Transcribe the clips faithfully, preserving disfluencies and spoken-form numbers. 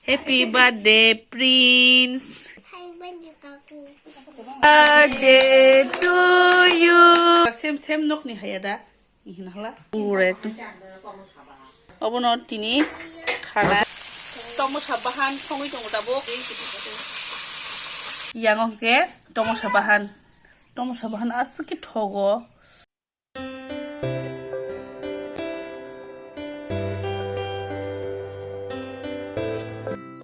Happy birthday, Prince. Birthday to you. Same, same nokni haya da. Ihina hala. Ure. Obono tini khana. Tomosa bahan songwi tongo tabuk. Yango hwnkhe tomosa bahan. Tomosa bahan aswk khe thogo.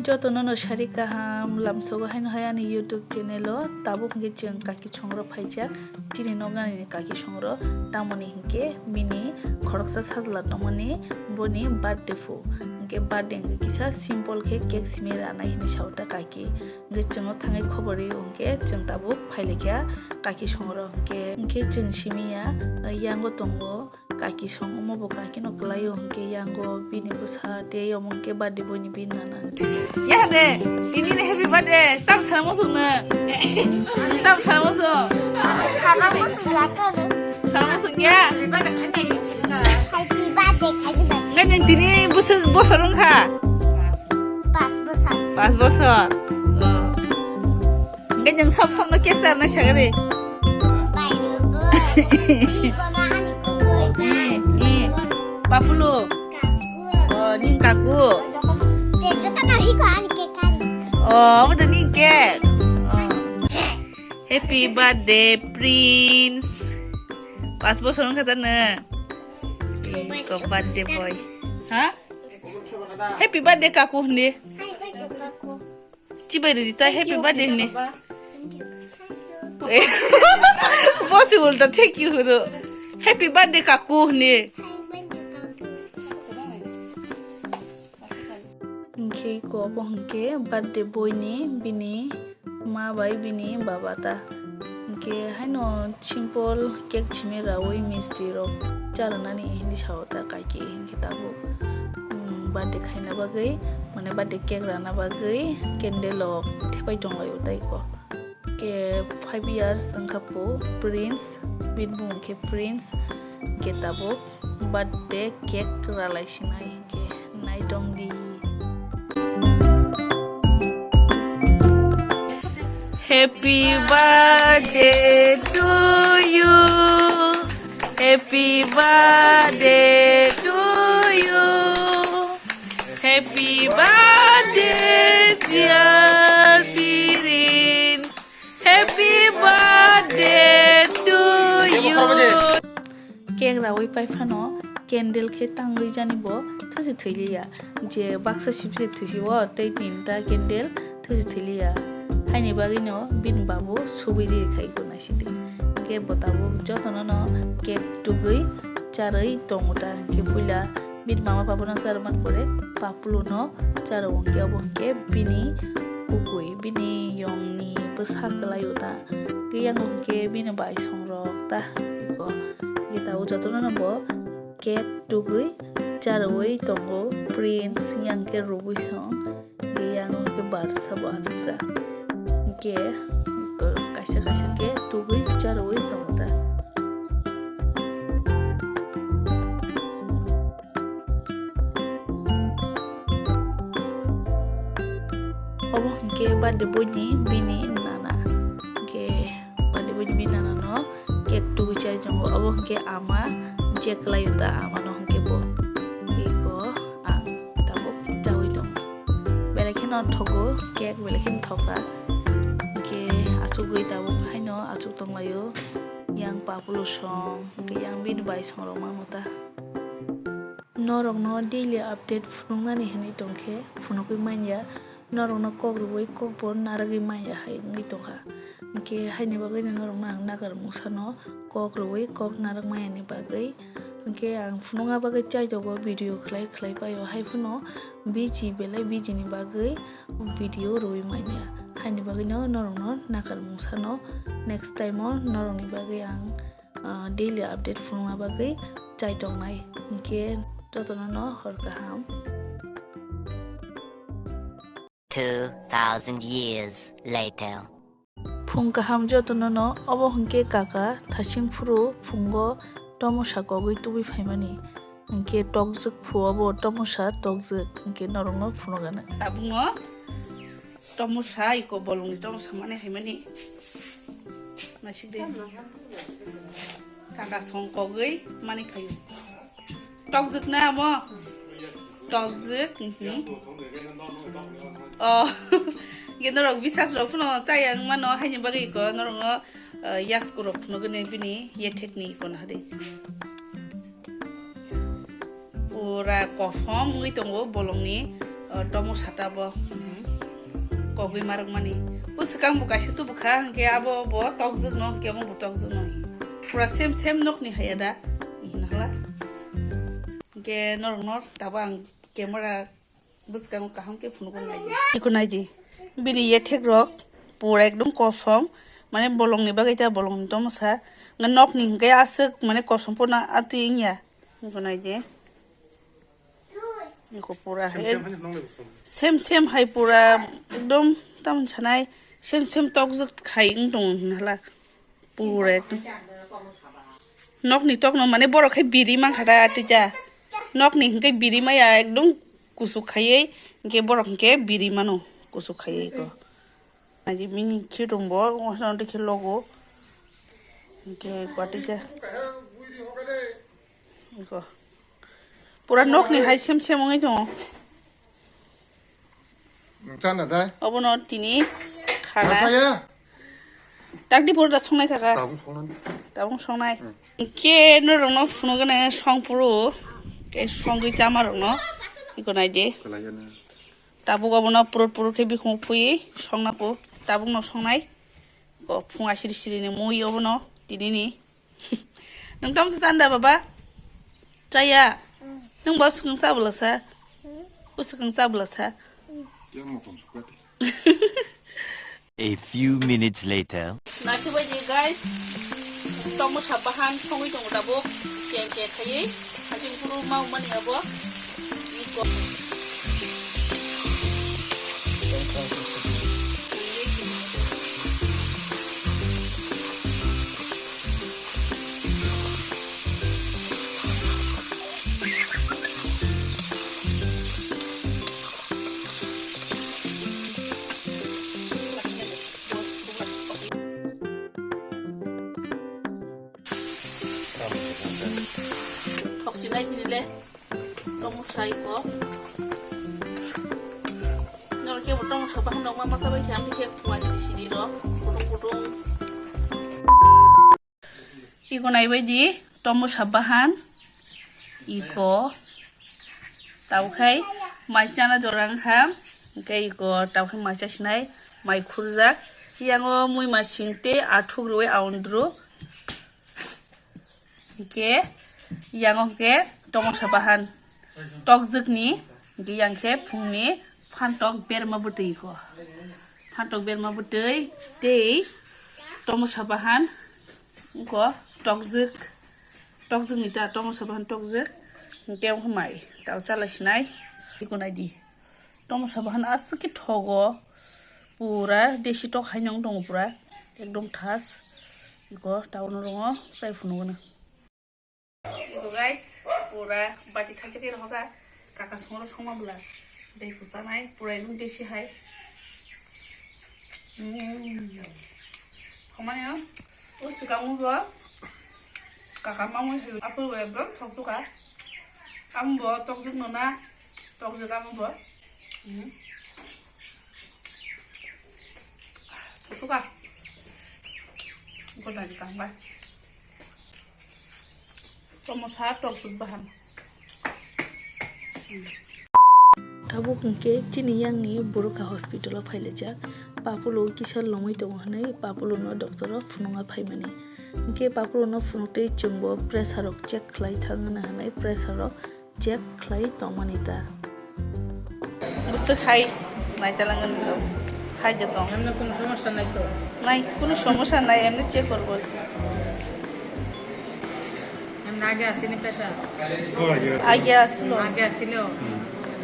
Jotono no sari kaham lamsogo haino hai ani YouTube channel o. Tabuk hwnkhe chwng kaki songrok phaijak, chini noknani ni kaki songrok, tamoni hwnkhe bini khoroksa sajla tongmani boni birthday phu. Hwnkhe birthday hwnkhe kisa simple khe cake simi ranai hinwi sao ta kaki. Hwnkhe chwngno thangwi khobor rwi hwnkhe chwng tabuk phailaikha kaki songrok hwnkhe, hwnkhe chwng simi ya, yango tongo. Kaki song omo bo kaki no kwlai o hwnkhe yango bini bwsa tei omo hwnkhe birthday boy ni bini nana hwnkhe. Ya de, tini ni happy birthday, tam salamo song no. Tam salamo song. Salamo song ya. Happy birthday, happy birthday. Ngai nang tini bwswk bosor wngkha? Pas bosor. Pas bosor. Oh. Hingke nwng sab sabno cake charwna sagari. Bai, rwbo. Ikono ani kukui, bai. Eh, eh. Papulu. Kaku. Oh, ning kaku. Te jotono hiko ani cake kari. Oh, abo da ning cake. Oh. Happy birthday, Prince. Pas bosor wngkha ta nw? Iko birthday boy. Ha? Happy birthday, kaku, hindi. Happy birthday, kaku. Chibai ridi ta happy birthday hini. Bosi ulta thank you huru. Happy birthday kaku hini. Hingke ko bo hingke birthday boy ni bini ma bai bini baba ta. Hingke haino simple cake simi raui misti rok charwnani hindi sao ta kaiki hingke tabuk, mm, birthday khaina bagwi, mane birthday cake rana bagwi candle rok thepai tonglaio tei ko. Ke five years wngkha po Prince, bini bumung khe Prince, hingke tabuk birthday cake ralai sinai hingke naitong di. Happy birthday to you. Happy birthday to you. Happy birthday, dear Prince. Happy birthday to you. Cake raui pai phano candle khe tangwi jani bo thusi thwiliya. Je baksa sibse thusi o tei tinta candle thusi thwiliya. Haini bagwino bini babu subui ri khai ko naisidi. Hingke bo tabuk jotono no cake tugwi charwi tongo ta. Hingke puila bini mama babu no charwman pore papulu no charwo hingke obo hingke bini bukui bini yong ni bwsa kwlai o ta. Hingke yang hingke bini bai song rok ta. Iko hingke tabuk jotono no bo cake tugwi charwi tongo, Prince yang khe rubui song, yang khe barsa bo achukjak. Hingke kaisa kaisa khe tugwi charwi tongo ta. Obo hingke birthday boy ni bini nana. Hingke birthday boy ni bini nana no cake tugwi chai tongo. Obo hingke ama je kwlai ta ama no hingke bo iko ang tabuk chawi tongo. Belai kheno thogo cake belai kheno thoka. Hingke achugwi tabuk haino achuk tonglaio. Yang papulu song hingke yang bini bai song rok mano ta. Norokno daily update phunuknani hinwi tongkhe phunukwi manya, norokno kok rwui kokbo narwgwi manya hai wngwi tongkha. Hinkhe haini bagwino norokno ang nagar mungsano kok rwui kok narwk manyani bagwi. Hinkhe ang phunukna bagwi chaitogo video khlai khlai paio, hai phano busy belai busy ni bagwi video rwui manya. Haini bagwino norokno nagar mungsano next time o norokni bagwi ang ah, daily update phunukna bagwi chai tongnai. Hinkhe jotono no hor kaham. Two thousand years later. Phung kaham jotono no, obo hinkhe kaka thasing phuru phungo tomosa kogwi tubui phaimani. Hwnkhe tokjwk phuo bo tomosa tokjwk, hwnkhe norokno phunukgana. Tabukno tomosa iko bolongni tomosa mani hai mani. Naisik de. Kaka song kogwi mani phaio. Tokjwk na amo? Tokjwk, mhm. Oh, hwnkhe norok bisas rok phano chaya wng mano, haini bagwi iko norokno, uh, yasku rok phunukgwi bini yethekni iko nahadi. Pura kosom wngwi tongo bolongni, uh, tomosa ta bo. Mhm. Kogwi marwkmani. Bwswkang bo kaisa tubukha, hwnkhe abo bo tokjwkno, hwnkhe omo bo tokjwkno. Pura same same nokni haiya da? Hwnwi hwnla. Hwnkhe norokno tabuk ang camera bwskango kaham khe phunukgwi naidi. Iko naidi. Bini yethek rok pura ekdom kosom. Mane bolongni bagwi ta bolongni tomosa. Nga nokni hwnkhe aswk mane kosom pono atwi wngya. Iko naidi. Iko pura same hai same hai nokni kosom. Same same hai pura ekdom tamoni sanai same same tokjwk khai wng tongo hwnwi hwnla. Pura ekdom. Nokni tokno mane borok khe biri mankha da tija. Nokni hwnkhe biri maya ekdom kuchuk khaiwi, hwnkhe borok hwnkhe biri mano kuchuk khaiwi iko. Naidi bini khitung bo, wansano tei khe logo. Hwnkhe kwatija. Iko. Pura nokni hai sem sem wngwi tongo. Chana dai. Obono tini khana. Asaya. Dakti pura da songnai kaka. Tabung songnai. Tabung songnai. Hmm. Ke norokno phunukgwne songphuru. Ke songwi chama rokno. Iko naidi. Kwlaiya na. Tabuk obono purut purut khe bikhung phui songna po. Tabukno songnai. Ko phung asiri siri ni mui obono tinini. Nwng tamo sa chanda baba? Chaya. Nwng bo swkang cha bwla sa? Bo swkang cha bwla sa? A few minutes later. Naisik bai di guys. Tomosa bahan songwi tongo tabuk. Chen chen khaiwi. Hasing phuru mau mani abo. Iko. Thok sinai tini le. Tong sai ko. Nor ke bo tong sa bahan nok ma masa bai khe, ang khe kuma siri siri ro. Kutung kutung. Iko nai bai di, tomosa bahan. Iko. Tau khai, mai chana jora wngkha. Hwnkhe iko tau khai mai cha sinai, mai khurjak. Yango mui ma sing tei athuk rwi aundru. Hwnkhe yango hwnkhe tomosa bahan tokjwkni, hwnkhe yang khe phungni phantok berma bwtwi ko. Phantok berma bwtwi tei tomosa bahan wngkha tokjwk, tokjwkni ta tomosa bahan tokjwk, hwnkhe wngkha mai tao chala sinai, iko naidi. Tomosa bahan aswk khe thogo, pura desi tok hai nong tongo pura, ekdom thas. Iko tao no rongo chai phunugwno. Iko guys, pura bati thaisa khe rohoka, kaka songro songma bwla. Dei kusa nai, pura ekdom desi hai. Mm. Homani o, o swkang bo, kaka mamui hai, apple bo ekdom thok thok kha. Amo bo tokjwk no na, tokjwk amo bo. Mm. Thok thok kha. Gota di kang bai. Tomosa tokjwk bahan. Tabuk hwnkhe chini yangni borok ha hospital o phailaijak. Papulu kisa lomwi tongo hwnwi papulu no doctor o phunukna phaimani. Hwnkhe papulu no phunuk twi chwngbo pressure rok check khlai thang hwnwi pressure rok check khlai tongmani ta. Bwswk hai nai talang wngwi tong. Hai de tong. Emne kono somosa nai to? Nai, kono somosa nai, emne check korbo. Emne age asini pressure? Age asilo. Age asilo.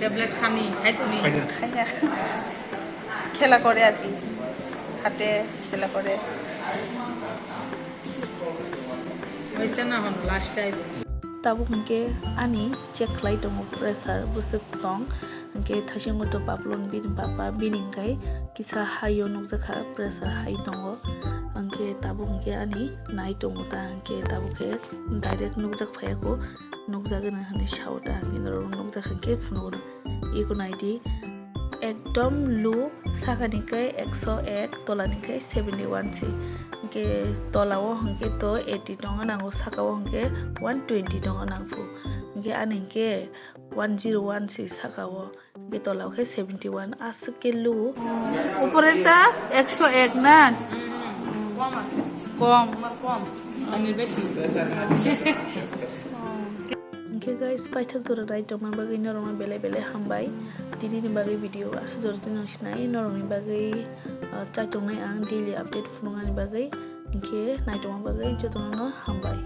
Tablet khani, hai tuni. Khanya. Khela kore ati. Hate khela kore. Hoise na hono last time. Tabuk hwnkhe ani check khlai tongo pressure bwswk tong, hwnkhe thaisingo to paplon bini papa bini hwnkhe kisa high o nukjakha, pressure high tongo, hwnkhe tabuk hwnkhe ani nai tongo ta, hwnkhe tabuk khe direct nukjak phaiya kho, nukjagwna hwnwi sao ta, hwnkhe norok nukjakha hwnkhe phunukgo. Iko naidi, ekdom low sakani khe ekso ek, tolani khe seventy one si. Hwnkhe tola o hwnkhe to eighty tongo nango, saka o hwnkhe one twenty tongo nangphu. Hwnkhe ani hwnkhe one zero one si saka o. Hwnkhe tola o khe seventy one, aswk khe low. Upore ta ekso ek na? কম আছে। কম। আমার কম, এমনি বেশি। Hwnkhe guys, paithak jora nai tongma bagwi norokno belai belai hambai. Tini ni bagwi video aswk jora tini sinai norokni bagwi, ah, chai tongnai ang daily update phunuknani bagwi. Hwnkhe nai tongma bagwi jotono hambai.